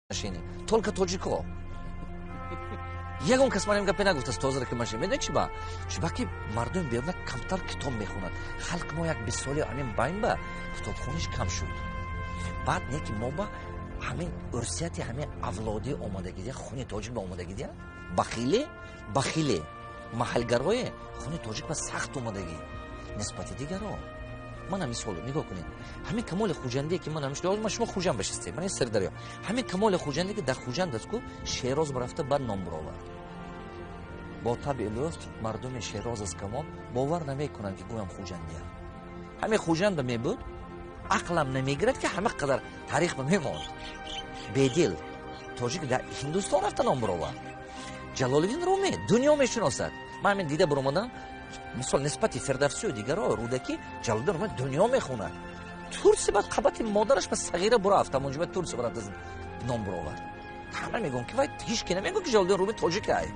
Отношении только тоҷико. Ягон кас манам гапе нагуфтааст тозара ки машин. Медонед чи ба? Чуба ки мардуми беруна камтар китоб мехонад. Халқи мо як 20 соли ҳамин байн ба китобхониш кам шуд. Баъд не ки мо ба ҳамин урсияти ҳамин авлодӣ омадагидия, хуни тоҷик ба омадагидия, бахиле, бахиле, маҳалгарое, хуни тоҷик ба сахт омадагӣ нисбати дигаро. Мана мисол, нигоҳ кунед, ҳамин Камоли Хуҷандие ки ман ҳамин шумо Хуҷанд башистед, ман Сирдарё, ҳамин Камоли Хуҷандие ки дар Хуҷанд аст ку, Шероз рафта, баъд ном буровард. Бо табъи луфт мардуми Шероз аз Камол бовар намекунанд, ки гӯям хуҷандия. Ҳамин Хуҷанда мебуд, ақлам намегирад, ки ҳама қадар таърих ба мемонд. Бедил тоҷик дар Ҳиндустон рафта ном буровард. Ҷалолиддин Румӣ дунё мешиносад. Ман ҳамин дида буромадам, мисол, нисбати Фирдавсию дигаро, Рӯдакӣ, Ҷалолиддин Румӣ дунё мехонад. Турси баъд қабати модараш ба сағира бурафт, ҳамонҷо ба Турси бурафт, ном буровард. Ҳама мегӯям, ки вай ҳеч ки намегӯ, ки Ҷалолиддин Румӣ тоҷикай.